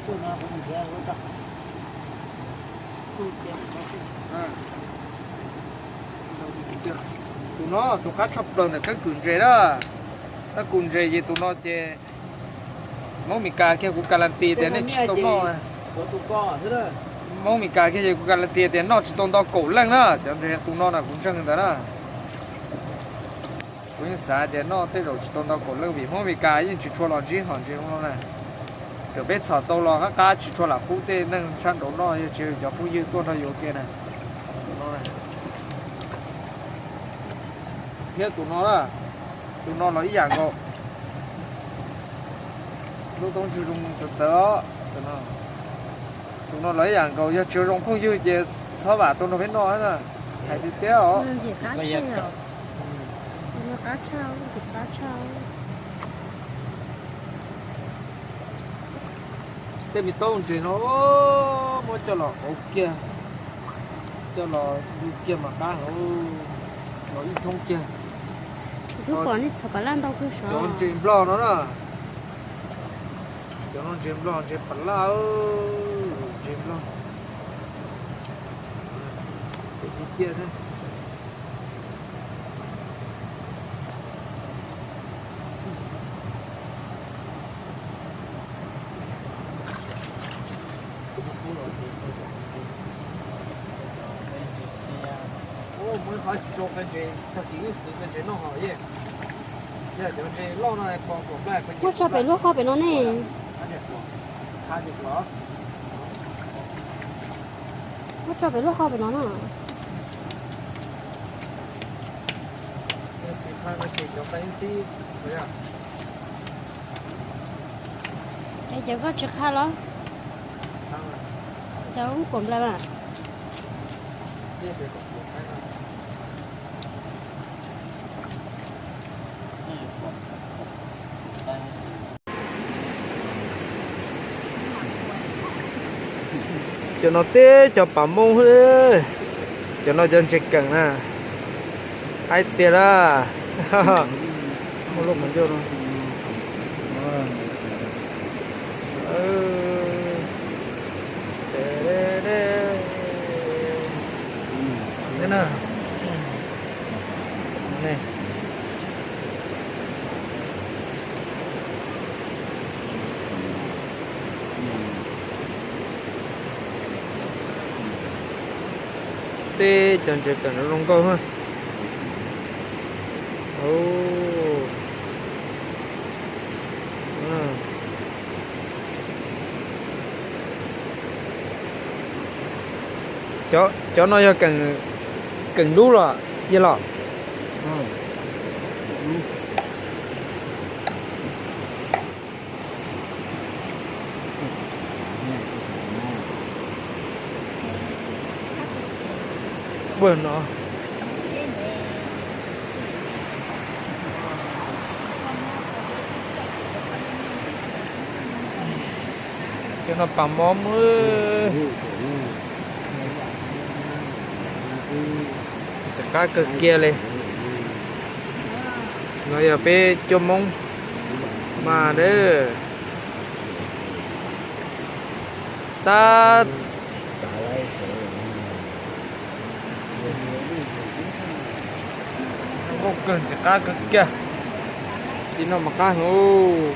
Tus no tus qab tshaj plaws ntawm keeb kwm ntses na. Keeb kwm ntses ces tus no ces Hmoob Mes Kas kiag kuv kas las tis tias nej tsis tau noj. Hmoob Mes Kas kiag ces kuv kas las tis tias noj tsis tau nto kaum leej na. Cov ntses tus no na kuv ntseeg ntawd na. Kuv yeej xav tias noj tej zaum tsis tau nto kaum leej vim Hmoob Mes Kas yeej tsis tshua los ntsib hom ntses no na. Thaum peb txhom tau los qab qab tsis tshua lam pub tej neeg sab nraud noj, yog tsis cov phooj ywg tuaj nrog yuav kiag na. Thiab tus no na, tus no los ib yam nkaus. Lub taub ntswg zoo txawv txawv os. Tus no los ib yam nkaus, yog tsis zoo phooj ywg ces txhob vam tau nrog peb noj na. Hais tiag tiag os. Tej me taub ntses no muab coj los auv kiag, coj los du kiag mas qab, los ib thoob kiag. Cov ntses nplog no na. Cov no ntses nplog, ntses pas laj, ntses nplog. Cov ciaj ciaj thiab. Muab qhov tsis rau qe ntses, tag kis wb xwv qe ntses noj hos ye. Yog cov ntses loj no pos kom nplaj. Muab tso pem lub hau pem no ne. Muab tso pem lub hau pem no na. Es cov koj tsis qha los? Cov ub kom nplaj mas. Cov no teb cov pas moob, cov no cov ntses keem na. Haib tiag lawm. Teb cov ntses keem no zoo nkauj. Cov no yog keem dub los yog los? Ua no, cov no pas mob. Ntxim qab kawg kiag li. No yog peb cuab Hmoob mas dab. Nkauj kawg, ntxim qab kawg kiag. Li no mas qab heev.